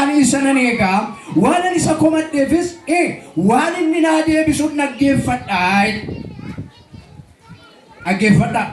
ani isa nan eega, waan ani isa komadheefis waan inni naa deebisun dhaggeeffadha. Dhaggeeffadhaa.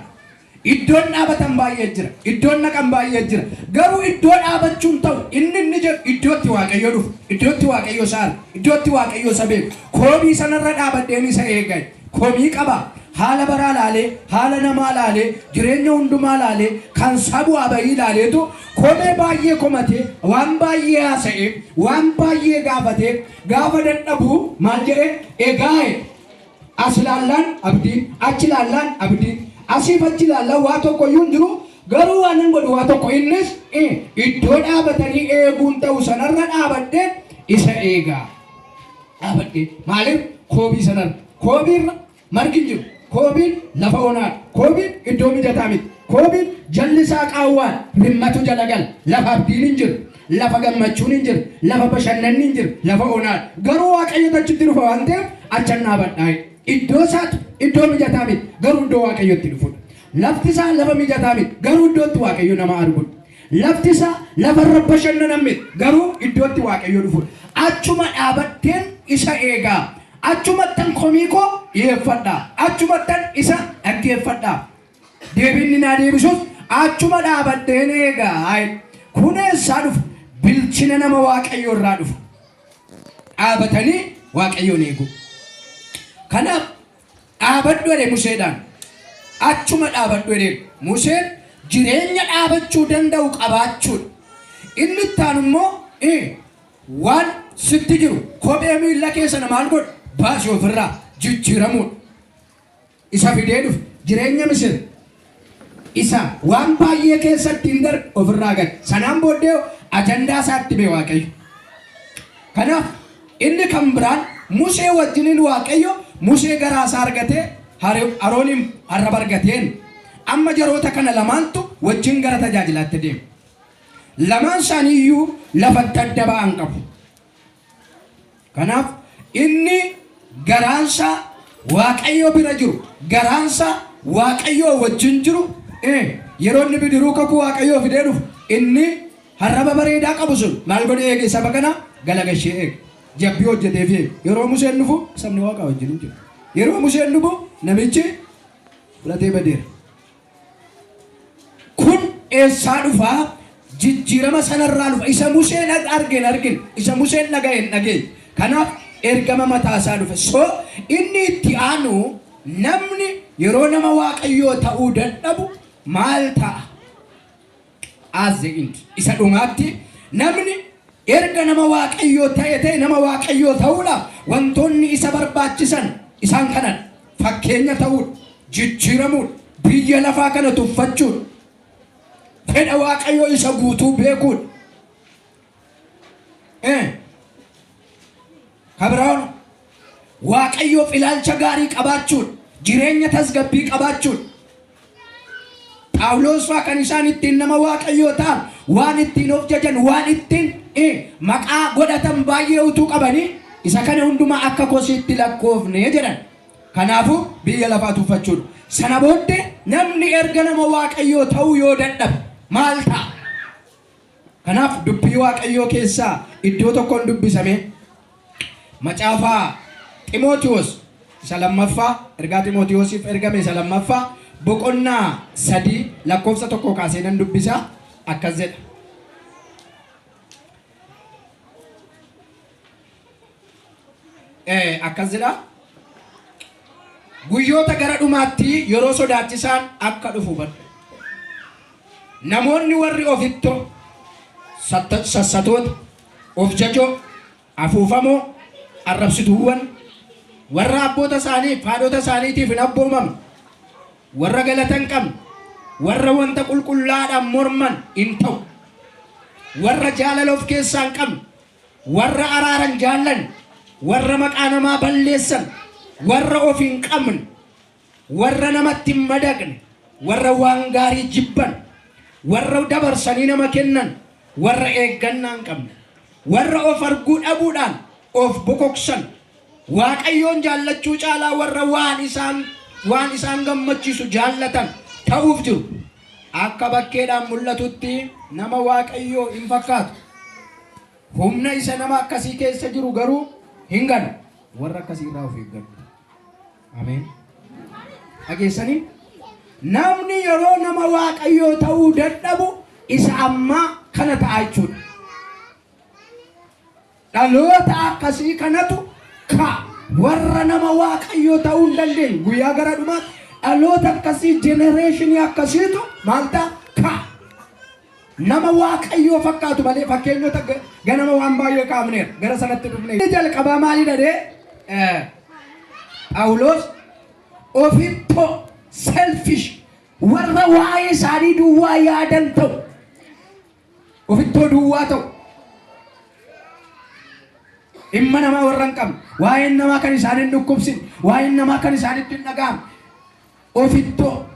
Iddoon dhaabatan baay'ee jira. Iddoon dhaqan baay'ee jira. Garuu iddoo dhaabachuun ta'u inni inni jedhu iddootti Waaqayyo dhufu. Iddootti Waaqayyo isa argu. Iddootti Waaqayyo isa beeku. Koobii sanarra dhaabadheen isa eega. Komii qaba. Haala baraa laalee, haala namaa laalee, jireenya hundumaa laalee, kan isaa bu'aa bahii laaleetu komee baay'ee komatee, waan baay'ee haasa'ee, waan baay'ee gaafatee, gaafa dadhabu maal jedhe? Egaa jedhe. As laallaan abdii, achi laallaan abdii, asiif achi laallaan waa tokko iyyuu hin jiru, garuu waanan godhu waa tokko innis iddoo dhaabatanii eeguun ta'u sanarra dhaabadhee isa eega. Dhaabadhee maaliif koobii sanarra koobiirra margi hin jiru. Koobiin lafa onaadha. Koobiin iddoo mijataa miti. Koobiin jalli isaa qaawwaadha. Rimmatu jala gala. Lafa abdiin hin jiru. Lafa gammachuun hin jiru. Lafa bashannanni hin jiru. Lafa onaadha. Garuu Waaqayyotu achitti dhufa waan ta'eef achan dhaabadhaa. Iddoo isaatu iddoo mijataa miti. Garuu iddoo Waaqayyo itti dhufudha. Lafti isaa lafa mijataa miti. Garuu iddoo itti Waaqayyo nama arguudha. Lafti isaa lafa irra bashannanan miti. Garuu iddoo itti Waaqayyo dhufudha. Achuma dhaabadheen isa eegaa. Achumattan komii koo dhiyeeffadha. Achumattan isa dhaggeeffadha. Deebii inni naa deebisus achuma dhaabadheen eega. Kun eessaa dhufa? Bilchina nama Waaqayyoo irraa dhufa. Dhaabatanii Waaqayyoon eeguu. Kanaaf dhaabadhu jedhe Museedhaan. Achuma dhaabadhu jedheen. Museen jireenya dhaabachuu danda'u qabaachuudha. Inni itti aanu immoo Waan sitti jiru kophee miilla kee sana maal godhi? Baasi ofirraa. Jijjiiramuudha. Isa fidee dhufe jireenya Misir isa waan baay'ee keessa ittiin darbe ofirraa gate. Sanaan booddee ajandaa isaatti hime Waaqayyo. Kanaaf inni kan biraan Musee wajjiniin Waaqayyo Musee garaa isaa argatee Arooniin arraba argateen amma jaroota kana lamaantu wajjin gara tajaajilaatti deema. Lamaan isaanii iyyuu lafatti adda ba'an qabu. Kanaaf inni garaansaa Waaqayyo bira jiru, garaansaa Waaqayyoo wajjin jiru, yeroo inni bidiruu kakuu Waaqayyoo fidee dhufu, inni harraba bareedaa qabu sun maal godhee eege saba kana galagashee eege. Jabbii hojjeteef eege. Yeroo Museen dhufu sabni Waaqa wajjin hin jiru. Yeroo Museen dhufu namichi fudhatee badeera. Kun eessaa dhufa? Jijjiirama sanarraa dhufa. Isa Museen arge hin argine. Isa Museen dhaga'e hin dhageenye. Kanaaf ergama mataa isaa dhufe. So inni itti aanu namni yeroo nama Waaqayyoo ta'uu dadhabu maal ta'a? As the end. Isa dhumaatti namni erga nama Waaqayyoo ta'e ta'e nama Waaqayyoo ta'uudhaaf wantoonni isa barbaachisan isaan kanadha. Fakkeenya ta'uudha, jijjiiramuudha, biyya lafaa kana tuffachuudha, fedha Waaqayyoo isa guutuu beekuudha. Kabiraawwan Waaqayyoof ilaalcha gaarii qabaachuudha, jireenya tasgabbii qabaachuudha. Phaawulos faa kan isaan ittiin nama Waaqayyoo ta'an, waan ittiin of jajan, waan ittiin maqaa godhatan baay'ee utuu qabanii isa kana hundumaa akka kosiitti lakkoofne jedhan. Kanaafuu biyya lafaa tuffachuudha. Sana booddee namni erga nama Waaqayyoo ta'uu yoo dadhabe maal ta'a? Kanaaf dubbii Waaqayyoo keessaa iddoo tokkoon dubbisame macaafa Ximootiwoos isa lammaffaa ergaa Ximootiwoosiif ergame isa lammaffaa boqonnaa 3 lakkoofsa 1 kaasee nan dubbisa akkas jedha. Akkas jedha. Guyyoota gara dhumaatti yeroo sodaachisaan akka dhufu hubadhu. Namoonni warri ofittoo, sassatoota, of jajoo, afuufamoo, arrabsituuwwan, warra abboota isaaniif haadhota isaaniitiif hin abboomamne, warra galata hin qabne, warra wanta qulqullaa'aadhaan morman in ta'u. Warra jaalala of keessaa hin qabne, warra araara hin jaallanne, warra maqaa namaa balleessan, warra of hin qabne, warra namatti hin madaqne, warra waan gaarii jibban, warra dabarsanii nama kennan, warra eeggannaa hin qabne, warra of arguu dhabuudhaan of bokoksan, Waaqayyoon jaallachuu caalaa warra waan isaan waan isaan gammachiisu jaallatan ta'uuf jiru. Akka bakkeedhaan mul'atutti nama Waaqayyoo hin fakkaatu. Humna isa nama akkasii keessa jiru garuu hin ganu. Warra akkasii irraa of eeggadhu. Ameen. Dhageessanii? Namni yeroo nama Waaqayyoo ta'uu dadhabu isa ammaa kana ta'a jechuudha. Dhaloota akkasii kanatu ka'a. Warra nama Waaqayyoo ta'uu hin dandeenye guyyaa gara dhumaatti dhaloota akkasii jenereeshinii akkasiitu maal ta'a? Ka'a. Nama Waaqayyoo fakkaatu malee fakkeenyota ganama waan baay'ee kaafneera. Gara sanatti dhufne. Inni jalqabaa maalidha dee? Phaawulos ofittoo, selfish, warra waa'ee isaanii duwwaa yaadan ta'u. Ofittoo duwwaa ta'u. Dhimma namaa warra hin qabne, waa'een namaa kan isaan hin dhukkubsine, waa'een namaa kan isaanitti hin dhaga'amne, ofittoo,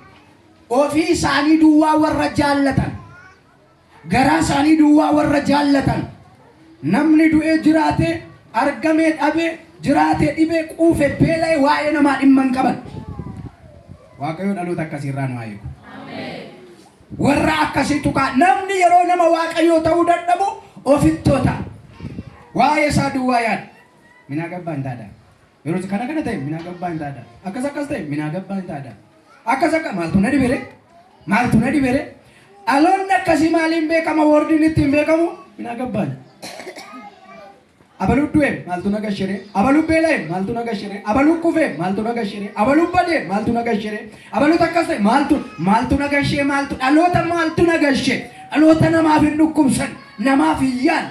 ofii isaanii duwwaa warra jaallatan, garaa isaanii duwwaa warra jaallatan, namni du'ee jiraate, argamee dhabee, jiraate dhibee, quufe beela'e waa'ee namaa dhimma hin qaban. Waaqayyo dhaloota akkasii irraa nu haa eegu. Warra akkasiitu ka'a. Namni yeroo nama Waaqayyoo ta'uu dadhabu ofittoo ta'a. Waa'ee isaa duwwaa yaada. Minaa gabbaa hin taada. Yeroo kana kana ta'e minaa gabbaa hin taada. Akkas akkas ta'e minaa gabbaa hin taada. Akkas akka maaltu na dhibere? Maaltu na dhibere? Dhaloonni akkasii maaliin beekama? Wordiin ittiin beekamu minaa gabbaan. Abalu du'e maaltu na gashere? Abalu beela'e maaltu na gashere? Abalu kufe maaltu na gashere? Abalu bade maaltu na gashere? Abalu akkas ta'e maaltu maaltu na gashee maaltu dhaloota maaltu na gashe? Dhaloota namaaf hin dhukkubsan, namaaf hin yaadne,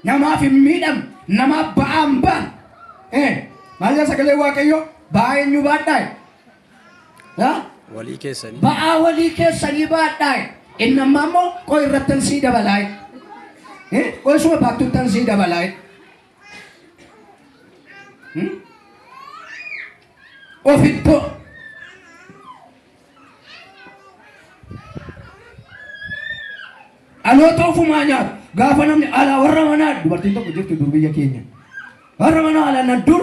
namaaf hin miidhamne, namaaf ba'aa hin baane. Maal jedha sagalee Waaqayyoo? Ba'aa eenyu baadhaa? Ha? Walii keessanii. Ba'aa walii keessanii baadhaa. Inni ammaa immoo qoy irrattan sii dabalaa. Qoy suma baattuttan sii dabalaa. Ofittoo. Dhaloota ofumaa nyaatu. Gaafa namni alaa warra manaa dubartiin tokko jirti dur biyya keenya. Warra manaa alaa na dur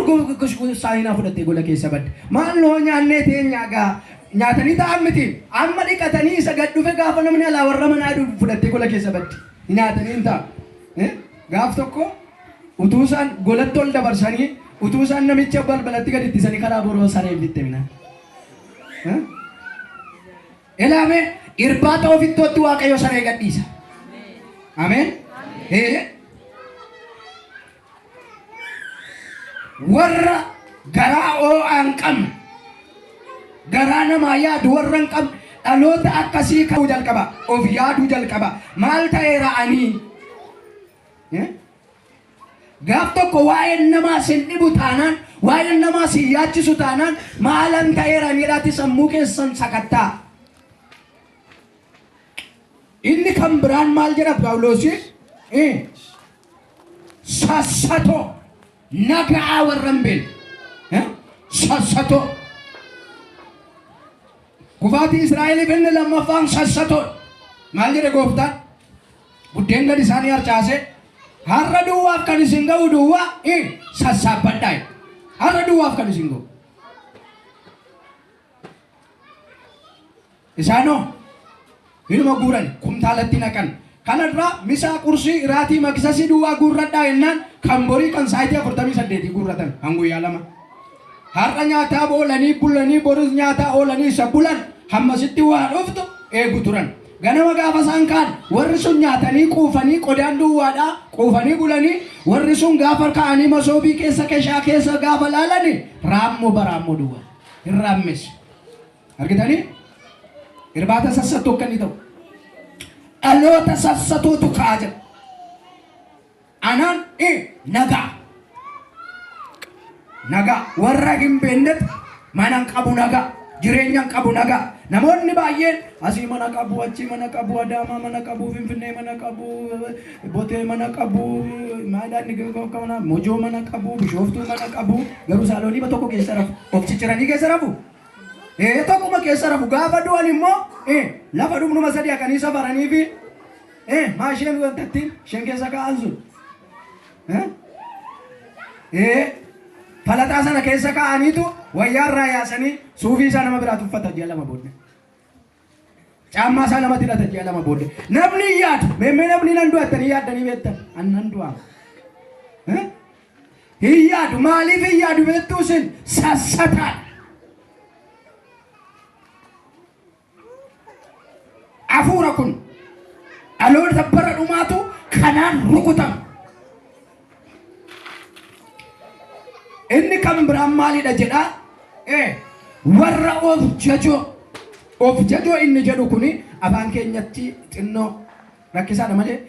saayinaa fudhattee gola keessa badde. Maal noo nyaannee teenya gaa nyaatanii ta'an miti. Amma dhiqatanii isa gad dhufe gaafa namni alaa warra manaa fudhattee gola keessa badde. Nyaatanii hin ta'a. Gaaf tokko utuu isaan golatti ol dabarsanii utuu isaan namicha balbalatti gad ittisanii karaa boroo sareen fitte minaa. Ilaame irbaata ofittootti Waaqayyo saree gadhiisa. Ameen. Ee. Warra garaa oo'aa hin qabne, garaa namaa yaadu warra hin qabne, dhaloota akkasii ka'uu jalqaba. Of yaaduu jalqaba. Maal ta'eera ani? Eh? Gaaf tokko waa'een namaa sin dhibu taanaan, waa'een namaa sin yaachisu taanaan, maalan ta'eera ani jedhaati sammuu keessan sakattaa. Inni kan biraan maal jedha Phaawulos? Sassatoo naga'aa warra hin beekne. Sassatoo. Kufaatii Israa'eliif inni lammaffaan sassatoodha. Maal jedhe gooftaan? Buddeen gad isaanii harcaasee har'a duwwaaf kan isin ga'u duwwaa sassaabbadhaa. Har'a duwwaaf kan isin ga'u. Isaanoo hinuma guuran kumtaalatti naqan. Kanarraa misaa qursii iraatii makisasii duwwaa guurradhaa jennaan kan borii kan saayitii 48 guurratan kan guyyaa lama. Har'a nyaataa oolanii bulanii boris nyaataa oolanii isa bulan hammasitti waa dhuftu eegu turan. Ganama gaafa isaan ka'an warri sun nyaatanii quufanii qodaan duwwaadhaa quufanii bulanii warri sun gaafa ka'anii masoobii keessa keshaa keessa gaafa laalani raammoo baraammoo duwwaa hin raammes. Argitanii? Irbaata sassattuu akka inni ta'u. Dhaloota sassatuutu ka'aa jira. Anaan nagaa. Nagaa. Warra hin beeknetti mana hin qabu nagaa. Jireenya hin qabu nagaa. Namoonni baay'een asii mana qabu, achii mana qabu, Adaamaa mana qabu, Finfinnee mana qabu, Botee mana qabu, maadhaan Mojoo mana qabu, Bishooftuu mana qabu. Garuu saaloonii tokko keessa rafu. Of cicciranii keessa rafu. Tokkuma keessa rafu. Gaafa du'an immoo lafa dhumnuma sadii haqanii safaranii fi maa isheen wantattiin isheen keessa kaa'an sun. Falaxaa sana keessa kaa'aniitu wayyaa irraa yaasanii suufii isaa nama biraatu uffata ji'a lama booddee. Caammaa isaa namatti hidhata ji'a 2 booddee. Namni hin yaadu. Meemmee namni nan du'a jettanii yaaddanii beektan. An nan du'a. Eh? Hin yaadu. Maaliif hin yaadu beektuu isin sassataadha. Hafuura kun dhaloota bara dhumaatu kanaan rukutama. Inni kan biraan maalidha jedhaa? Warra of jajoo. Of jajoo inni jedhu kuni afaan keenyatti xinnoo rakkisaadha malee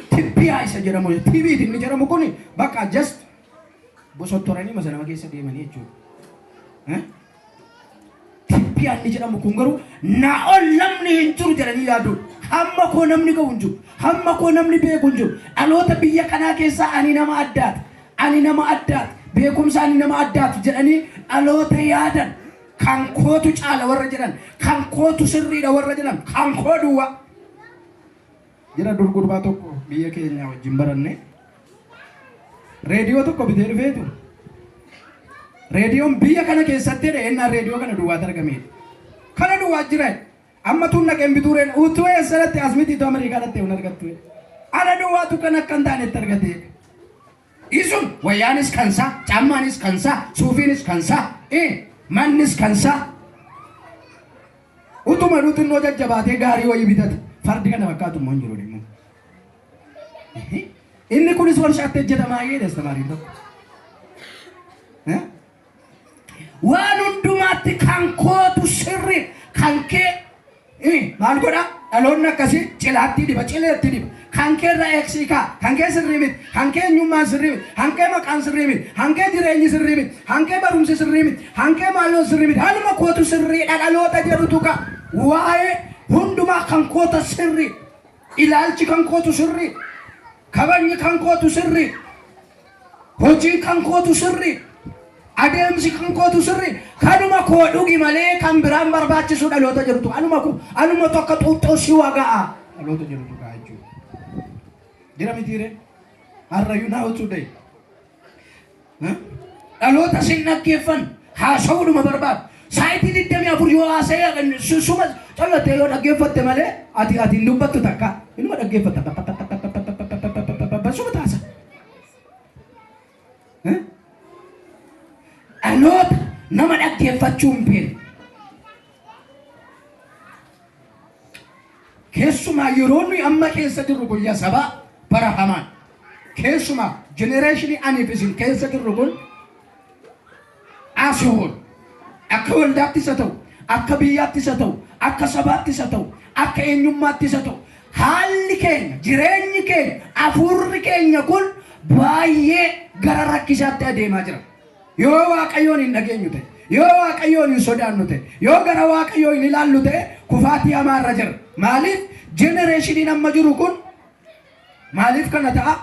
tibbiyaa isa jedhamu tibiit inni jedhamu kuni bakka just bosottoranii masa nama keessa deemanii jechuudha. Tibbiyaa inni jedhamu kun garuu naa ol namni hin jiru jedhanii yaadu. Hamma koo namni ga'u hin jiru. Hamma koo namni beeku hin jiru. Dhaloota biyya kanaa keessaa ani nama addaati. Ani nama addaati. Beekumsa ani nama addaati jedhanii dhaloota yaadan. Kan kootu caala warra jedhan. Kan kootu sirriidha warra jedhan. Kan koo duwwaa. Jira dur gurbaa tokko biyya keenya wajjin baranne. Reediyoo tokko bitee dhufeetu. Reediyoon biyya kana keessatti jedhe ennaan reediyoo kana duwwaatu argame. Kana duwwaa jira. Amma tun dhaqeen bituu reen utuu eessatti as miti utuu Ameerikaa dhattee hin argattu. Ana duwwaatu kan akka hin taanetti argate. Isun wayyaanis kansaa, caammaanis kansaa, suufiinis kansaa, mannis kansaa. Utuma nu xinnoo jajjabaatee gaarii wayii bitate. Fardi kana fakkaatu immoo hin jiru immoo. Inni kunis warshaatti hojjetamaa jedhe astamaariin tokko. Waan hundumaatti kan kootu sirri kan kee maal godha? Dhaloonni akkasii cilaatti diba, cileetti diba. Kan kee irra eegsii kaa, kan kee sirrii miti, kan kee eenyummaan sirrii miti, kan kee maqaan sirrii miti, kan kee jireenyi sirrii miti, kan kee barumsi sirrii miti, kan kee maalloon sirrii miti, hanuma kootu sirriidha dhaloota jedhutu ka waa'ee hundumaa kan koota sirrii, ilaalchi kan kootu sirrii, kabajni kan kootu sirrii, hojiin kan kootu sirrii, adeemsi kan kootu sirrii, kanuma koo dhugi malee kan biraan barbaachisu dhaloota jedhutu anuma koo anuma tokko xuuxxoo si waga'a dhaloota jedhutu ka'a jechuudha. Jira mitiire har'ayyuu now today. Dhaloota sin dhaggeeffan haasa'uudhuma barbaadu. Saayitii 24 yoo haasa'e suma callottee yoo dhaggeeffatte malee ati ati hin dubbattu takka. Inuma dhaggeeffatta. Suma taasa. Dhaloota nama dhaggeeffachuu hin beekne. Keessumaa yeroo nuyi amma keessa jirru kun yaa sabaa bara hamaan. Keessumaa jenereeshinii aniif isin keessa jirru kun asihoon akka waldaattis haa ta'u, akka biyyaattis haa ta'u, akka sabaattis haa ta'u, akka eenyummaattis haa ta'u, haalli keenya, jireenyi keenya, hafuurri keenya kun baay'ee gara rakkisaatti adeemaa jira. Yoo Waaqayyoon hin dhageenyu ta'e, yoo Waaqayyoon hin sodaannu ta'e, yoo gara Waaqayyoo hin ilaallu ta'e kufaatii hamaa irra jira. Maaliif jenereeshiniin amma jiru kun maaliif kana ta'a?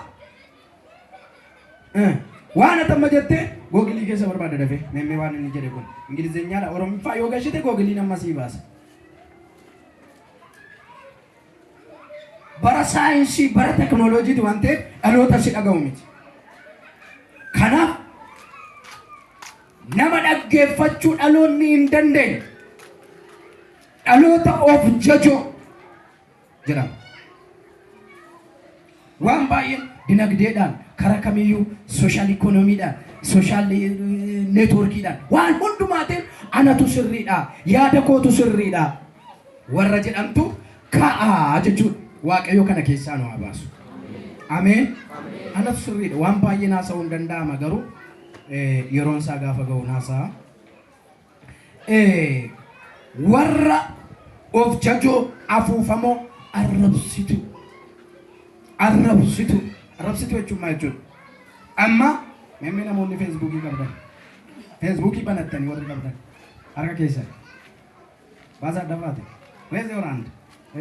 Waan ati amma jette googilii keessa barbaada dafee meemmee waan inni jedhe kun Ingilizeenyaadha Oromiffaa yoo gashite googiliin amma sii baasa. Bara saayinsii bara teknooloojiiti waan ta'eef dhaloota si dhaga'u miti. Kanaaf nama dhaggeeffachuu dhaloonni hin dandeenye dhaloota of jajoo jedhama. Waan baay'een dinagdeedhaan karaa kamiyyuu sooshaal ikoonomiidhaan sooshaal neetwoorkiidhaan waan hundumaatiin anatu sirriidha yaada kootu sirriidha warra jedhamtu ka'a jechuudha. Waaqayyo kana keessaa nu haa baasu. Ameen. Anatu sirriidha. Waan baay'een haasa'uu hin danda'ama garuu yeroon isaa gaafa ga'u haasa'a. Warra of jajoo afuufamoo arrabsitu. Arrabsitu. Arrabsitu jechuun maal jechuudha? Amma meemmee namoonni feesbuukii qabdan. Feesbuukii banattanii warri qabdan harka keessan. Baasaa dafaate. Raise your hand.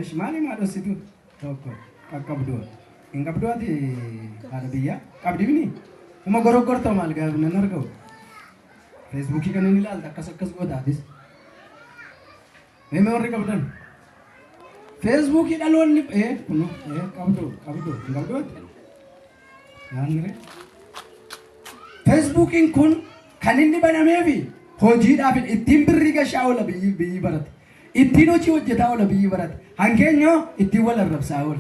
Esh maali maa dhossitu? Tokko qaqqabduu. Hin qabduu ati haadha biyyaa? Qabdi mini? Uma goroggortoo maal gaafa nan argamu? Feesbuukii kan inni ilaalta akkas akkas goota atis. Mee warri qabdan? Feesbuukii dhaloonni kun qabdu qabdu hin qabdu ati? Yaanni Feesbuukiin kun kan inni banameefi hojiidhaaf ittiin birrii gashaa oola biyyi biyyi barate. Ittiin hojii hojjetaa oola biyyi barate. Hankeenyoo ittiin wal arrabsaa oola.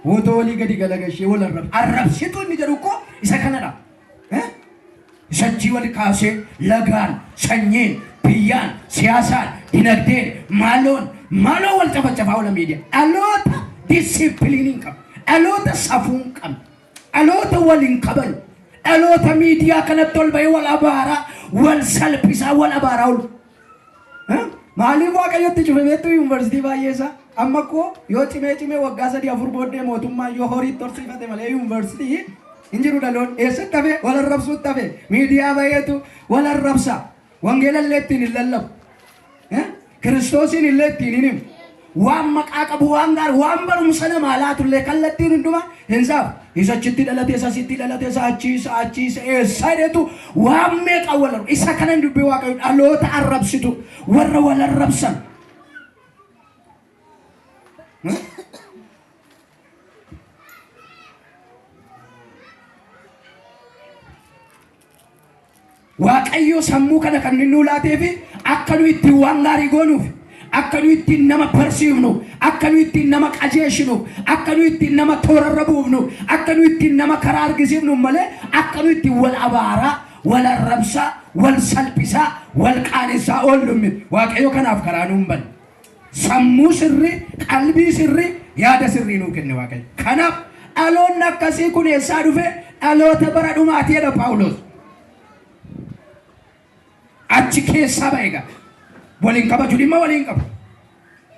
Footoo walii gadi galagashee wal arrabsa. Arrabsituu inni jedhu koo isa kanadha. Eh? Isachii wal kaasee lagaan, sanyiin, biyyaan, siyaasaan, dinagdeen, maaloon, maaloo wal cafacafaa oola miidiyaa. Dhaloota disipiliinii hin qabne. Dhaloota safuu hin qabne. Dhaloota wal hin kabajne. Dhaloota miidiyaa kanatti ol bahee wal abaaraa, wal salphisaa, wal abaaraa oolu. Maaliif Waaqayyotti cufe beektuu yuunivarsiitii baay'ee isaa? Amma koo yoo cimee cimee waggaa sadii afur booddee mootummaan yoo horiitti horsiifate malee yuunivarsiitii hin jiru dhaloon. Eessatti hafe? Wal arrabsuutti hafe. Miidiyaa baheetu wal arrabsa. Wangeela illee ittiin hin lallabu. Kiristoosiin illee ittiin hin himu. Waan maqaa qabu, waan gaarii, waan barumsa namaa laatu illee kallattiin hundumaa hin saafu. Isa achitti dhalate, isa asitti dhalate, isa achii, isa achii, isa eessa jedhetu waan meeqa wal argu. Isa kanan dubbii Waaqayyo dhaloota arrabsitu, warra wal arrabsan. Waaqayyo sammuu kana kan inni nuu laateefi akka nu ittiin waan gaarii goonuuf, akka nu ittiin nama barsiifnu, akka nu ittiin nama qajeeshinu, akka nu ittiin nama toorarra buufnu, akka nu ittiin nama karaa argisiifnu malee akka nu ittiin wal abaaraa, wal arrabsaa, wal salphisaa, wal qaanessaa oollu miti. Waaqayyo kanaaf karaa nuun banne. Sammuu sirrii, qalbii sirrii, yaada sirrii nuu kenne Waaqayyo. Kanaaf dhaloonni akkasii kun eessaa dhufe? Dhaloota bara dhumaati jedha Phaawulos. Achi keessaa ba'e egaa. Waliin kabaju dhimma waliin qabu.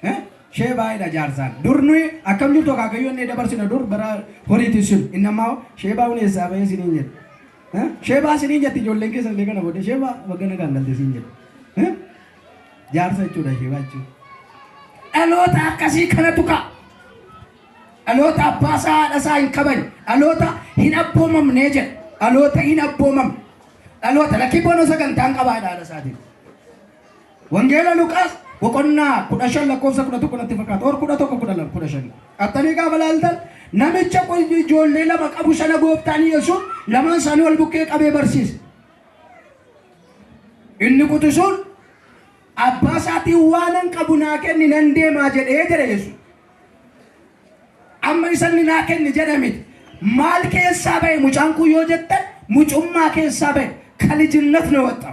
Eh? Shee baay'eedha jaarsaan. Dur nuyi akkam jirtu akaakayyuu inni dabarsina dur bara horiitiin sun. Inni ammaa sheebaa kun eessaa ba'ee isiniin jedha. Eh? Sheebaa isiniin jetti ijoolleen keessan illee kana booddee sheebaa bagga nagaan galte isiin jedha. Eh? Jaarsa jechuudha sheebaa jechuun. Dhaloota akkasii kanatu ka'a. Dhaloota abbaa isaa haadha isaa hin kabajne. Dhaloota hin abboomamnee jedha. Dhaloota hin abboomamne. Dhaloota lakkii boonoo sagantaan qabaa jedha haadha isaatiin. Wangeela Luqaas boqonnaa 15 lakkoofsa 11 natti fakkaata. Or 11 12 15. Qaxxanii gaafa laaltan namicha ijoollee lama qabu sana gooftaan Yesuus lamaan isaanii wal bukkee qabee barsiise. Inni quxisuun abbaa isaatiin waanan qabu naa kenni nan deemaa jedhee jedhe Yesuus. Amma isa inni naa kenni jedhe miti. Maal keessaa ba'e mucaan kun yoo jettan mucummaa keessaa ba'e ከልጅነት ነው የወጣው።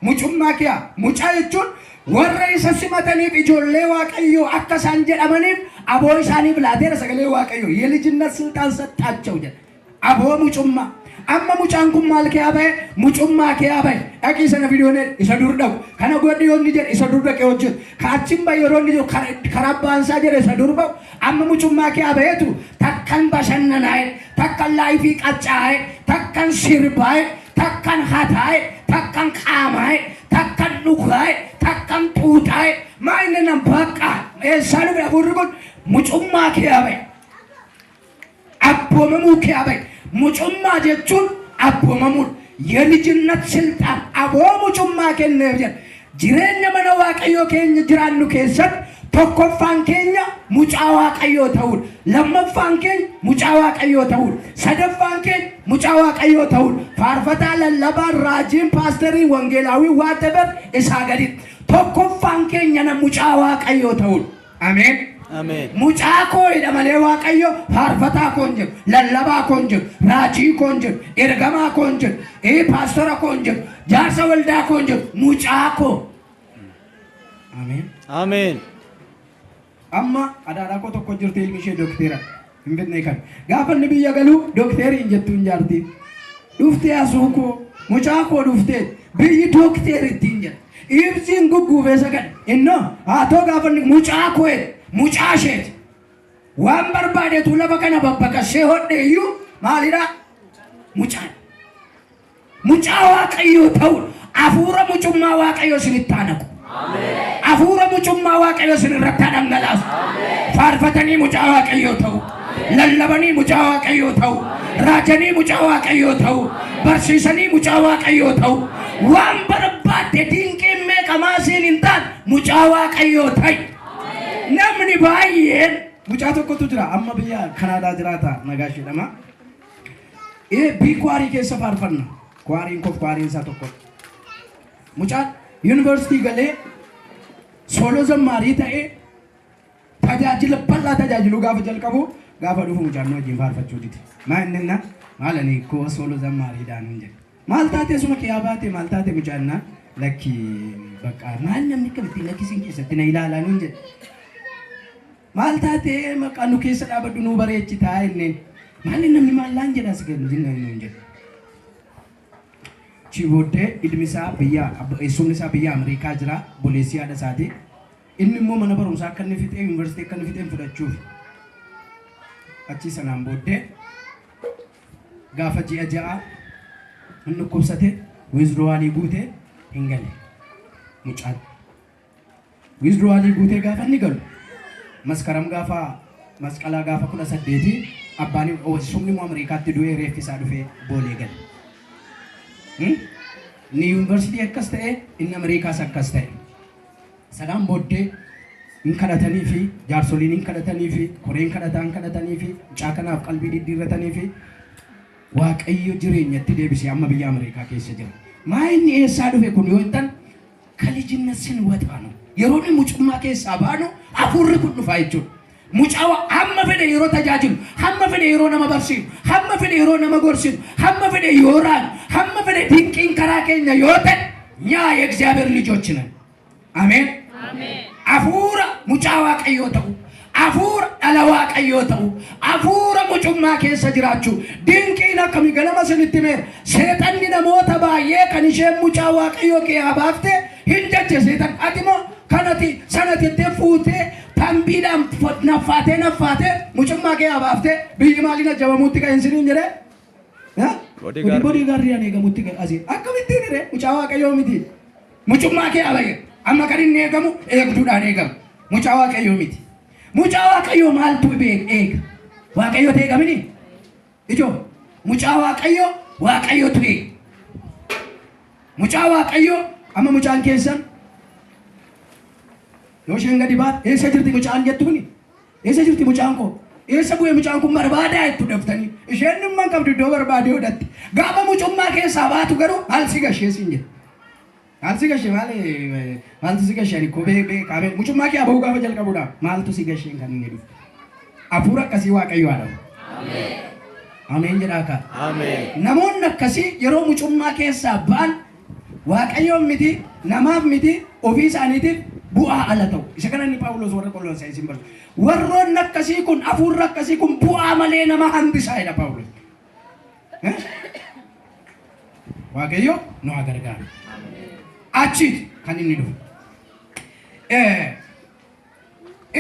Mucummaa kiyaa mucaa jechuun warra isa simataniif ijoollee Waaqayyoo akka isaan jedhamaniif aboo isaaniif laateera sagalee Waaqayyoo የልጅነት ስልጣን ሰጣቸው jedha. Aboo mucummaa. Amma mucaan kun maal kee ba'e? Mucummaa kee ba'e. Dhaqii sana fidoon isa dur dhaqu. Kana godhi yoo inni jedhe isa dur dhaqee hojjetu. Kaachiin ba'e yeroo inni jedhu karaa abbaan isaa jedhe isa dur ba'u. Amma mucummaa kee ba'eetu takkan bashannanaa'e, takkan life qaccaa'e, takkan sirbaa'e, takkan hataa'e, takkan qaamaa'e, takkan dhugaa'e, takkan xuuxaa'e. Maa inni nan bakka eessaa dhufe hafuurri kun mucummaa kee ba'e. Abboomamuu kee ba'e. Mucummaa jechuun abboomamuudha. የልጅነት ስልጣን aboo mucummaa kenneef jedha. Jireenya mana Waaqayyoo keenya jiraannu keessatti tokkoffaan keenya mucaa Waaqayyoo ta'uudha. Lammaffaan keenya mucaa Waaqayyoo ta'uudha. Sadaffaan keenya mucaa Waaqayyoo ta'uudha. Faarfataa, lallabaan, raajiin, paasteriin, wangeelaawii, whatever isaa gaditti. Tokkoffaan keenya na mucaa Waaqayyoo ta'uudha. Ameen. Ameen. Mucaa koo jedha malee Waaqayyo faarfataa koo hin jedhu, lallabaa koo hin jedhu, raajii koo hin jedhu, ergamaa koo hin jedhu, paastora koo hin jedhu, jaarsa waldaa koo hin jedhu, mucaa koo. Ameen. Ameen. Amma adaadhaa koo tokko jirti ilmi ishee dookteera. Hin fidne kan. Gaafa inni biyya galuu dookterii hin jettuun jaartiin. Dhuftee asuu koo mucaa koo dhuftee biyyi dookteeri ittiin jedha. Ibsiin gugguufee sagale. Innoo haa ta'u gaafa inni mucaa koo jedhe mucaa isheeti. Waan barbaadetu lafa kana babbaqasee hodhe iyyuu maalidha? Mucaa. Mucaa Waaqayyoo ta'u hafuura mucummaa Waaqayyoo isinitti haa naqu. Hafuura mucummaa Waaqayyoo isin irratti haa dhangalaasu. Faarfatanii mucaa Waaqayyoo ta'u. Lallabanii mucaa Waaqayyoo ta'u. Raajanii mucaa Waaqayyoo ta'u. Barsiisanii mucaa Waaqayyoo ta'u. Waan barbaadde dinqiin meeqamaa siin hin taane mucaa Waaqayyoo ta'i. Namni baay'een mucaa tokkotu jira amma biyya Kanaadaa jiraata Nagaash jedhama. Bii kwaarii keessa faarfanna. Kwaariin koof kwaariin isaa tokko. Mucaan yuunivarsiitii galee Solo zammaarii ta'ee tajaajila bal'aa tajaajiluu gaafa jalqabu gaafa dhufu mucaan nu wajjin faarfachuu dide. Maa inni na maal ani koo solo zammaariidhaan hin jedhe. Maal taatee suma kee baate maal taate mucaan na lakki bakka maal namni akkamittiin lakkisiin keessatti na ilaalaa nuun jedhe. Maal taatee maqaa nu keessa dhaabadhu nu bareechitaa inneen. Maal namni maal laan jedha as gadi nuun jedhe. Achi booddee ilmi isaa biyya eessumni isaa biyya Ameerikaa jira obboleessi haadha isaati. Inni immoo mana barumsaa akka inni fixee yuunivarsiitii akka inni fixee fudhachuuf. Achi sanaan booddee gaafa ji'a 6 inni dhukkubsate withdrawalii guutee hin gale mucaan. Withdrawalii guutee gaafa inni galu Maskaram gaafa masqalaa gaafa 18 abbaan eessumni immoo Ameerikaatti du'ee reeffi isaa dhufee Boolee gale. Inni yuunivarsiitii akkas ta'e, inni Ameerikaas akkas ta'e. Sanaan booddee hin kadhatanii fi jaarsoliin hin kadhatanii fi koreen kadhataa hin kadhatanii fi mucaa kanaaf qalbii diddiirratanii fi Waaqayyo jireenyatti deebisee amma biyya Ameerikaa keessa jira. Maa inni eessaa dhufe kun yoo jettan ከልጅነት ስንወጣ ነው. Yeroo inni mucummaa keessaa baanu hafuurri kun dhufaa jechuudha. Mucaa hamma fedhe yeroo tajaajilu, hamma fedhe yeroo nama barsiisu, hamma fedhe yeroo nama gorsinu, hamma fedhe yoo raanu, hamma fedhe dinqiin karaa keenya yoo ta'e እኛ የእግዚአብሔር ልጆች ነን። አሜን። Hafuura mucaa Waaqayyoo ta'u, hafuura dhala Waaqayyoo ta'u, hafuura mucummaa keessa jiraachuu dinqiin akkamii ganama sinitti meera. Seexanni namoota baay'ee kan isheen mucaa Waaqayyoo kee baafte hin jeche seexan ati moo kanati sanati jettee fuutee tambiidhaan naffaatee naffaatee mucummaa kee baaftee biyyi maaliin ajjabamuutti kan isiniin jedhee? Bodyguard. Bodyguardiidhaan eegamutti asii akkamittiin hiree mucaa Waaqayyoo miti. Mucummaa kee abayye amma kan inni eegamu eegduudhaan eegama. Mucaa Waaqayyoo miti. Mucaa Waaqayyoo maaltu eega? Waaqayyootu eegamini? Ijoo mucaa Waaqayyoo Waaqayyootu eega. Mucaa Waaqayyoo amma mucaan keessan yoo isheen gadi baate eessa jirti mucaan jettuuni? Eessa jirti mucaan koo? Eessa bu'ee mucaan kun barbaadaa jettu daftanii? Isheen dhimma hin qabdu iddoo barbaadee hodhatti. Gaafa mucummaa keessaa baatu garuu maal si gashee siin jedhe. Maal si gashee maal maaltu si gashee ani kophee beekaa mucummaa kee aba'uu gaafa jalqabuudha maaltu si gasheen kan inni dhufu. Hafuura akkasii Waaqayyo haa dhabu. Ameen jedhaa kaa. Ameen. Namoonni akkasii yeroo mucummaa keessaa ba'an Waaqayyoon miti, namaaf miti, ofii isaaniitiif bu'aa ala ta'u. Isa kana inni Phaawulos warra Qolosaayisiin barsiisu. Warroonni akkasii kun hafuurri akkasii kun bu'aa malee nama hambisaa jedha Phaawulos. Waaqayyo nu haa gargaaru. Achiiti kan inni dhufu.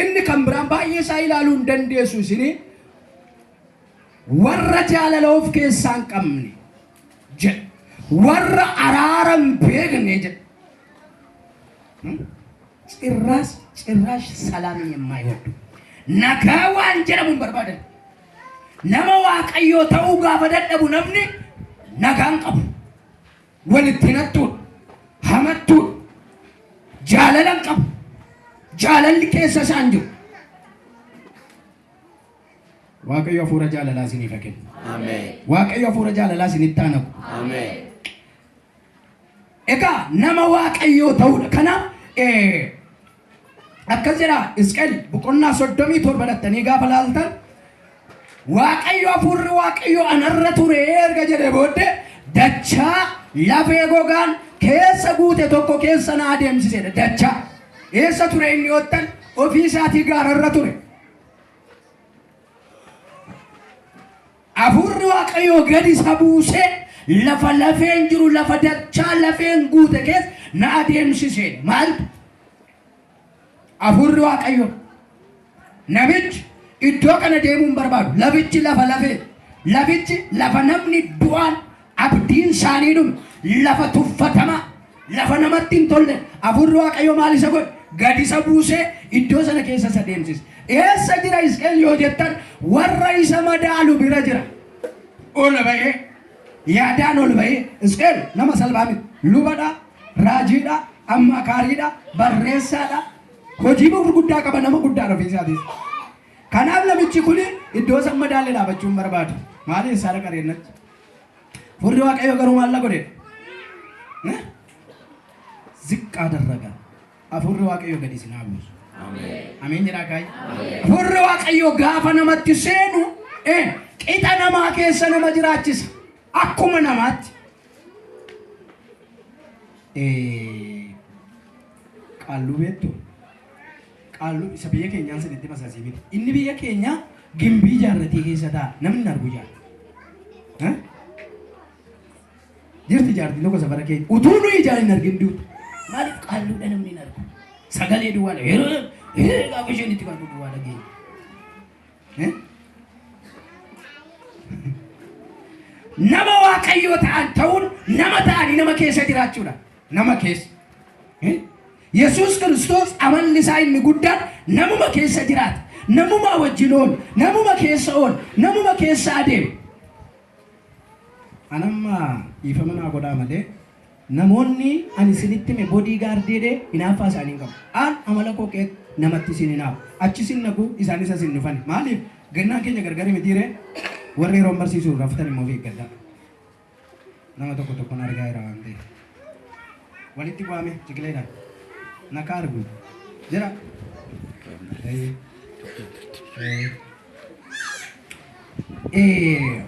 Inni kan biraan baay'ee isaa ilaaluu hin dandeessu isinii warra jaalala of keessaa hin qabne jedha. Warra araara hin beekne jedha. ጭራሽ ጭራሽ ሰላምን የማይወዱ nagaa waan jedhamu hin barbaadan. Nama Waaqayyoo ta'uu gaafa dadhabu namni nagaan qabu. Walitti nattuudha. Hamattuudha. Jaalala hin qabu. Jaalalli keessa isaan jiru. Waaqayyo hafuura jaalalaa isiniif haa kennu. Ameen. Waaqayyo hafuura jaalalaa isinitti haa naqu. Ameen. Egaa nama Waaqayyoo ta'uudha. Kanaaf akkas jedha Hisqeel boqonnaa 37 dhattanii gaafa laaltan Waaqayyo hafuurri Waaqayyo anarra ture erga jedhee booddee dachaa lafee gogaan keessa guute tokko keessa na adeemsisedha. Dachaa eessa ture inni yoottan ofii isaatii gaararra ture. Hafuurri Waaqayyoo gadi isa buusee lafa lafeen jiru lafa dachaa lafeen guute keessa na adeemsisedha. Maaltu? Hafuurri Waaqayyoo. Namichi iddoo kana deemuu hin barbaadu. Lafichi lafa lafee. Lafichi lafa namni du'aan abdiin isaanii dhume. Lafa tuffatamaa. Lafa namatti hin tolle. Hafuurri Waaqayyoo maal isa godhe? Gadi isa buusee iddoo sana keessa isa deemsise. Eessa jira Hisqeel yoo jettan warra isa madaalu bira jira. Ol ba'ee yaadaan ol ba'ee Hisqeel nama salphaa miti. Lubadha, raajiidha, ammaakaariidha, barreessaadha. Hojii gurguddaa qaba nama guddaadha ofii isaatis. Kanaaf namichi kun iddoo san madaalee dhaabachuu hin barbaadu. Maali isaa dhaqa reennachi? Hafuurri Waaqayyoo garuu maal la godhe? ዝቅ አደረገ። Hafuurri Waaqayyoo gadi isin haa buusu. Ameen jedhaa kaay. Hafuurri Waaqayyoo gaafa namatti seenu qixa namaa keessa nama jiraachisa. Akkuma namaatti. Qaalluu beektu? Qaalluu isa biyya keenyaan sinitti masasii miti. Inni biyya keenyaa gimbii ijaarratee keessa taa'a. Namni hin argu jaala. Jirti jaartiin tokko safara keenya. Utuu nuyi ijaan hin argin duuti. Maaliif qaalluudha namni hin argu? Sagalee duwwaa yeroo gaafa isheen itti kaatu duwwaa dhageenya. Nama Waaqayyoo ta'an ta'uun nama ta'anii nama keessa jiraachuudha. Nama keessa. Yesuus Kiristoos amalli isaa inni guddaan namuma keessa jiraata. Namumaa wajjin oolu, namuma keessa oolu, namuma keessa adeema. An amma dhiifama naa godhaa malee namoonni ani isinitti hime bodii gaardii jedhee hinaaffaa isaanii hin qabu. An amala koo keessa namatti isin hinaafu. Achi isin naqu isaanis as hin dhufani. Maaliif gannaan keenya gargari mitiiree warri yeroon barsiisu raftan immoo of eeggadhaa. Nama tokko tokkon argaa jira waan ta'eef. Walitti bu'ame ciqileedhaan. Nakaa argu. Jira. Eeyyee. Eeyyee.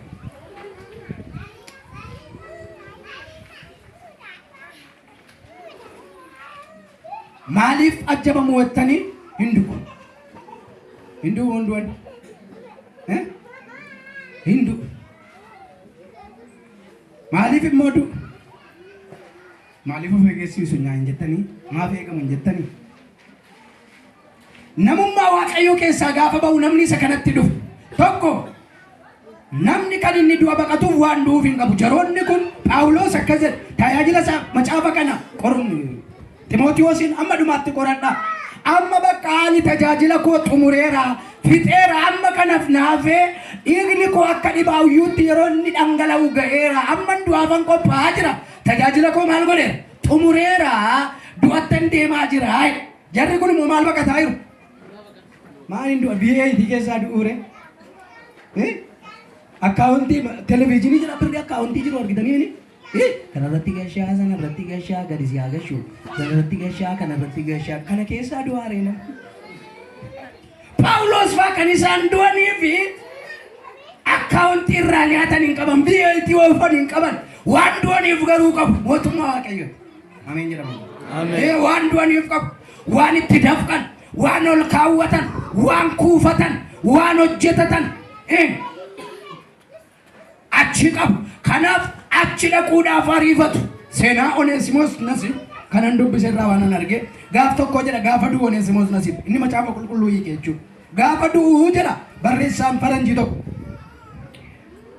Maaliif ajjabamu jettanii hin du'u. Hin du'u hin du'an. Hin du'u. Maaliif immoo du'u? Maaliif of eegessiisu nyaa hin jettanii? Maaf eegamu hin jettanii? Namummaa Waaqayyoo keessaa gaafa ba'u namni isa kanatti dhufu. Tokko namni kan inni du'a baqatuuf waan du'uuf hin qabu. Jaroonni kun Phaawulos akkas jedhe tajaajila isaa macaafa kana qorumni Ximootiwoosiin amma dhumaatti qoradhaa. Amma bakka ani tajaajila koo xumureera fixeera amma kanaaf naafee dhiigni koo akka dhibaayyuutti yeroo inni dhangala'u ga'eera amma du'aafan qophaa'aa jira. Tajaajila koo maal godheera? Xumureera du'attan deemaa jira. Jarri kun immoo maal baqataa jiru? Maal hin du'a biyya itti keessaa du'uure? Akkaawuntii televezyiinii jira birri akkaawuntii jiru argitanii mini? Kanarratti gashaa sanarratti gashaa gadi si haa gashu sanarratti gashaa kanarratti gashaa kana keessaa du'aa reena. Phaawulos faa kan isaan du'anii fi akkaawuntii irraa nyaatan hin qaban biyya itti oofan hin qaban waan du'aniif garuu qabu mootummaa Waaqayyoo. Ameen jedhama. Ameen. Ee, waan du'aniif qabu, waan itti dafqan, waan ol kaawwatan, waan kuufatan, waan hojjetatan ee, achi qabu. Kanaaf achi dhaquudhaaf ariifatu. Seenaa Oneesimoos Nasiib kanan dubbise irraa waan an arge gaaf tokko jedha gaafa du'u Oneesimoos Nasiib inni macaafa qulqulluu hiike jechuudha. Gaafa du'u jedha barreessaan faranjii tokko.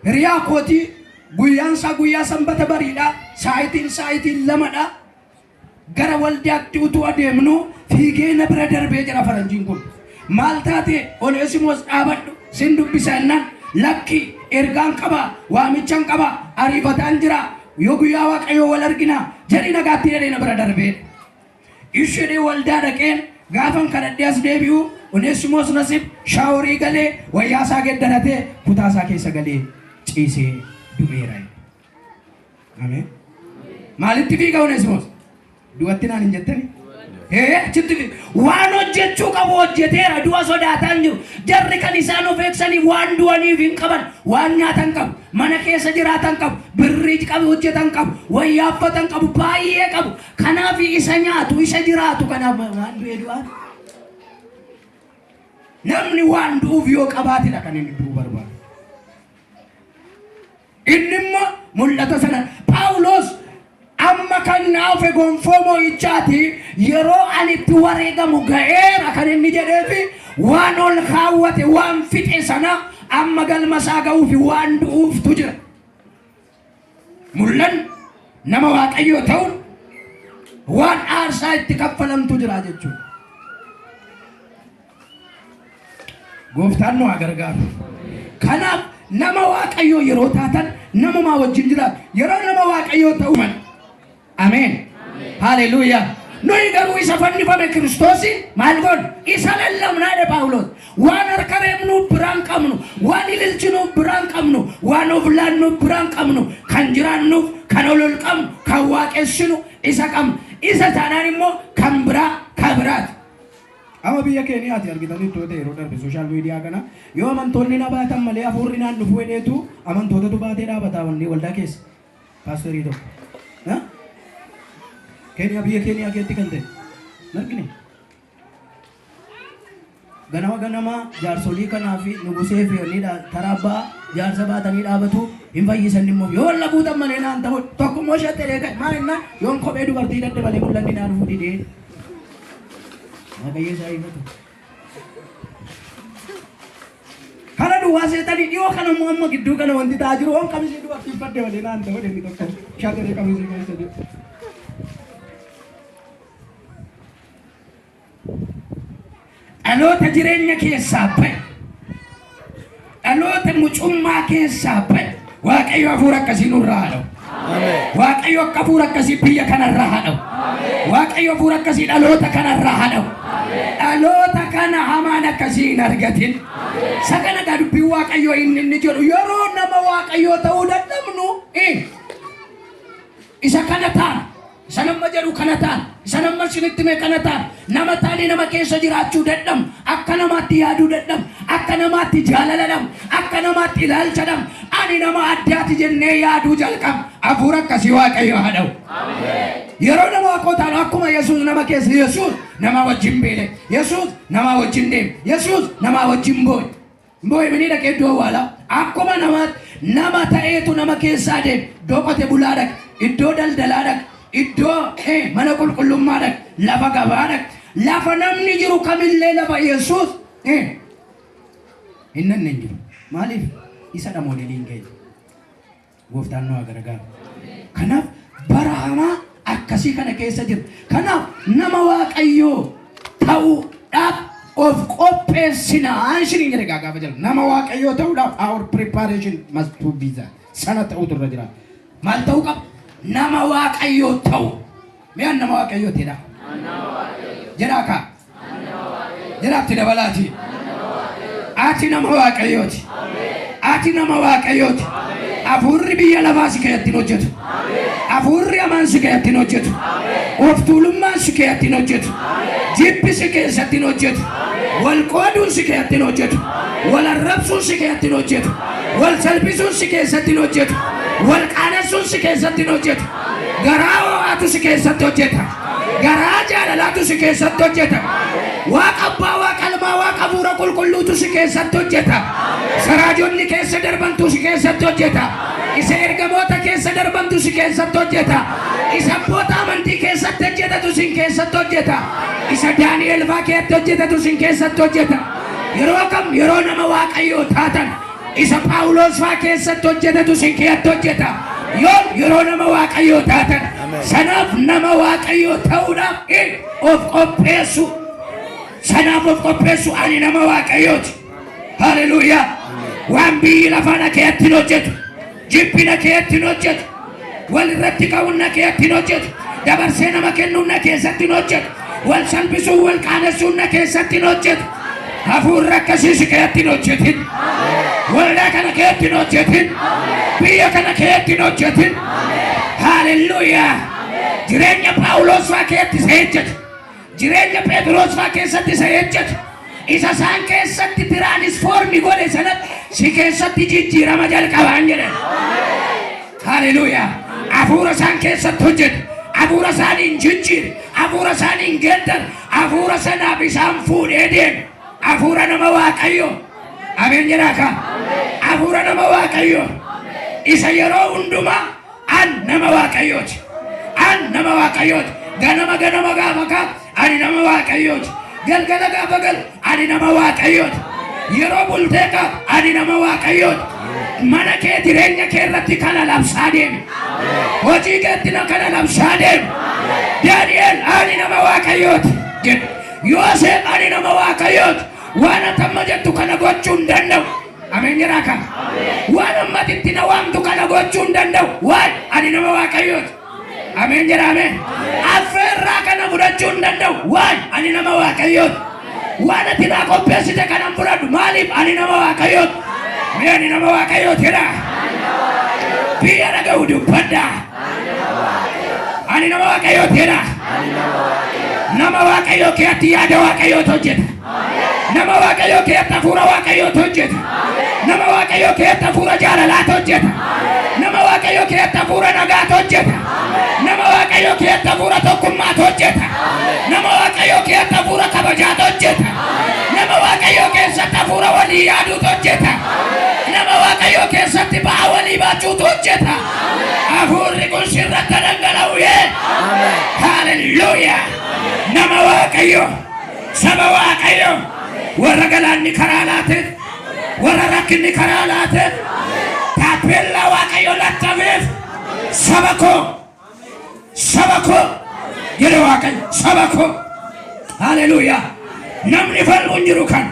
Hiriyaa kootii Guyyaan isaa guyyaa sanbata bariidha. Saayitiin saayitiin lamadha. Gara waldaatti utuu adeemnu fiigee na bira darbee jira faranjiin kun. Maal taate Oneesimoos dhaabadhu sin dubbisa jennaan lakki ergaan qaba waamichan qaba ariifataan jira yoo guyyaa waaqayyoo wal argina jedhi nagaatti jedhee na bira darbee. Ishee waldaa dhaqeen gaafan kadhadhee as deebi'u Oneesimoos Nasib shaaworii galee wayyaa isaa geddaratee kutaa isaa keessa galee ciisee du'eera. Ameen. Maalitti fiiga Oneesimoos? Du'atti naan hin jettani? Ee achitti fiiga. Waan hojjechuu qabu hojjeteera du'a sodaataa hin jiru. Jarri kan isaan of eegsaniif waan du'aniif hin qaban waan nyaatan qabu. Mana keessa jiraatan qabu. Birrii qabu hojjetan qabu. Wayyaa uffatan qabu. Baay'ee qabu. Kanaaf isa nyaatu, isa jiraatu kanaaf waan du'e du'aa. Namni waan du'uuf yoo qabaatedha kan inni du'uu barbaadu. Inni immoo mul'ata sana Phaawulos amma kan naafe gonfoo mo'ichaati yeroo ani itti wareegamu ga'eera kan inni jedheefi waan ol kaawwate waan fixe sana amma galma isaa ga'uufi waan du'uuftu jira. Mul'anni nama Waaqayyoo ta'uun waan aarsaa itti kaffalamtu jira jechuudha. Gooftaan nu haa gargaaru. Kanaaf nama Waaqayyoo yeroo taatan namumaa wajjin jiraatu. Yeroo nama Waaqayyoo ta'uu mala. Ameen. Haleluuyaa. Nuyi garuu isa fannifame Kiristoosiin maal goona? Isa lallabnaa jedhe Phaawulos. Waan harka reebnuuf biraan qabnu, waan ililchinuuf biraan qabnu, waan of laannuuf biraan qabnu, kan jiraannuuf, kan ol ol qabnu, kan waaqessinu isa qabna. Isa taanaan immoo kan biraa kan biraati. Amma biyya Keeniyaati argitanii iddoo ta'e yeroo darbe social media kana yoo amantoonni na baatan malee hafuurri naan dhufu jedheetu amantootatu baatee dhaabata wanni waldaa keessa paasterii tokko. Keeniyaa, biyya Keeniyaa keessatti kan ta'e hin argine. Ganama ganama jaarsolii kanaa fi nugusee fi wanni taraa abbaa jaarsa baatanii dhaabatu, hin fayyisan immoo yoo walla guutan malee naan ta'u. Tokko immoo shaxxelee ka'e maal innaan yoon kophee dubartii dadde malee mul'anni naa dhufuu didee. Waaqayyo isaa ifatu. Kana duwwaa seetanii dhiyoo kana immoo amma gidduu kana wanti ta'aa jiru oon qamisii dubartii uffadde malee naan ta'u inni tokko shaxxelee qamisii keessa jiru. Dhaloota jireenya keessaa ba'e. Dhaloota mucummaa keessaa ba'e. Waaqayyo hafuura akkasii nurraa haa dha'u. Waaqayyo akka hafuura akkasii biyya kanarraa haa dha'u. Waaqayyo hafuura akkasii dhaloota kanarraa haa dha'u. Dhaloota kana hamaan akkasii hin argatin. Isa kana gaa dubbiin Waaqayyoo inni jedhu yeroo nama Waaqayyoo ta'uu dadhabnu isa kana taana. Isa nama jedhu kana taana. Isa nama isinitti hime kana taana. Nama taanee nama keessa jiraachuu dadhabnu. Akka namaatti yaaduu dadhabnu. Akka namaatti jaalala dhabnu. Akka namaatti ilaalcha dhabnu. Ani nama addaati jennee yaaduu jalqabna. Hafuura akkasii Waaqayyo haa dha'u. Yeroo nama waaqoo taanu akkuma Yesuus nama keessa, Yesuus nama wajjin beele. Yesuus nama wajjin deeme. Yesuus nama wajjin boo'e. Boo'e minii dhaqee iddoo awwaalaa. Akkuma namaatti nama ta'eetu nama keessaa deeme. Iddoo qote bulaa dhaqe. Iddoo daldalaa dhaqe. Iddoo mana qulqullummaa dhaqe. Lafa gabaa dhaqe. Lafa namni jiru kamillee lafa Yesuus hin nanne hin jiru. Maaliif? Isa dha moodeliin keenya. Gooftaan nu haa gargaaru. Kanaaf bara hamaa akkasii kana keessa jira. Kanaaf nama Waaqayyoo ta'uudhaaf of qopheessinaa isiniin jedhe gaafa jedhu. Nama Waaqayyoo ta'uudhaaf our preparation must to be that. Sana ta'utu irra jira. Maal ta'uu qaba? Nama Waaqayyoo ta'u. Mi'aan nama Waaqayyoo ta'edha. Jedhaa kaa. Jedhaatti dabalaati. Ati nama Waaqayyooti. Ati nama Waaqayyooti. Hafuurri biyya lafaa si keessatti hin hojjetu. Hafuurri hamaan si keessatti hin hojjetu. Of tuulummaan si keessatti hin hojjetu. Jibbi si keessatti hin hojjetu. Wal qooduun si keessatti hin hojjetu. Wal arrabsuun si keessatti hin hojjetu. Wal salphisuun si keessatti hin hojjetu. Wal qaanessuun si keessatti hin hojjetu. Garaa ho'aatu si keessatti hojjeta. Garaa jaalalaatu si keessatti hojjeta. Waaqa abbaa, Waaqa ilmaa, Waaqa hafuura qulqulluutu si keessatti hojjeta. Saraajonni keessa darbantu si keessatti hojjeta. Isa ergamoota keessa darbantu si keessatti hojjeta. Isa abboota amantii keessatti hojjetatu sin keessatti hojjeta. Isa Daani'el faa keessatti hojjetatu sin keessatti hojjeta. Yeroo kam? Yeroo nama Waaqayyoo taatan. Isa Phaawulos faa keessatti hojjetatu sin keessatti hojjeta. Yoo yeroo nama Waaqayyoo taatan. Sanaaf nama Waaqayyoo ta'uudhaaf of qopheessu. Sanaaf of qopheessu, ani nama Waaqayyooti. Haleluuyaa. Waan biyyi lafaa na keessatti hin hojjetu. Jibbi na keessatti hin hojjetu. Wal irratti ka'uun na keessatti hin hojjetu. Dabarsee nama kennuun na keessatti hin hojjetu. Wal salphisuun, wal qaanessuun na keessatti hin hojjetu. Hafuurri akkasii si keessatti hin hojjetin. Waldaa kana keessatti hin hojjetin. Biyya kana keessatti hin hojjetin. Haleluuyaa. Jireenya Phaawulos faa keessatti isa hojjetu. Jireenya Phexros faa keessatti isa hojjetu. Isa isaan keessatti transform godhe sanatti si keessatti jijjiirama jalqabaan jedhan. Haleluuyaa. Hafuura isaan keessatti hojjetu. Hafuura isaaniin jijjiire. Hafuura isaaniin geeddare. Hafuura sanaaf isaan fuudhee deeme. Hafuura nama Waaqayyoo. Ameen jedhaa kaa. Hafuura nama Waaqayyoo. Isa yeroo hundumaa an nama Waaqayyooti. An nama Waaqayyooti. Ganama ganama gaafa kaa ani nama Waaqayyooti. Galgala gaafa galu ani nama Waaqayyooti. Yeroo bultee kaa ani nama Waaqayyooti. Mana kee, jireenya kee irratti kana labsaa deemi. Hojii keetti na kana labsaa deemi. Daani'el ani nama Waaqayyooti jedhe. Yoosef ani nama Waaqayyooti. Waan ati amma jettu kana gochuu hin danda'u. Ameen jedhaa kaa. Waan amma itti na waamtu kana gochuu hin danda'u. Waan ani nama Waaqayyooti. Ameen jedhaa ameen. Affeerraa kana fudhachuu hin danda'u. Waan ani nama Waaqayyooti. Waan ati naa qopheessite kana hin fudhadhu. Maaliif? Ani nama Waaqayyooti. Mee ani nama Waaqayyooti jedhaa. Biyya dhaga'u dubbadhaa. Ani nama Waaqayyooti jedhaa. Ani nama Waaqayyoo. Nama Waaqayyoo keetti yaada Waaqayyootu hojjeta. Nama Waaqayyoo keetti hafuura Waaqayyootu hojjeta. Nama Waaqayyoo keetti hafuura jaalalaatu hojjeta. Nama Waaqayyoo keetti hafuura nagaatu hojjeta. Nama Waaqayyoo keetti hafuura tokkummaatu hojjeta. Nama Waaqayyoo keetti hafuura kabajaatu hojjeta. Nama Waaqayyoo keessatti hafuura walii yaaduutu hojjeta. Nama Waaqayyoo keessatti ba'aa walii baachuutu hojjeta. Hafuurri kun sirratti dhangala'u yee. Ameen. Haaleluyyaa! Nama Waaqayyo, saba Waaqayyo, warra galaanni karaa laateef, warra rakkinni karaa laateef, taappeellaa Waaqayyo lattafeef, saba koo, saba koo, jedhe Waaqayyo, saba koo. Haaleluyyaa! Namni falmu hin jiru kana.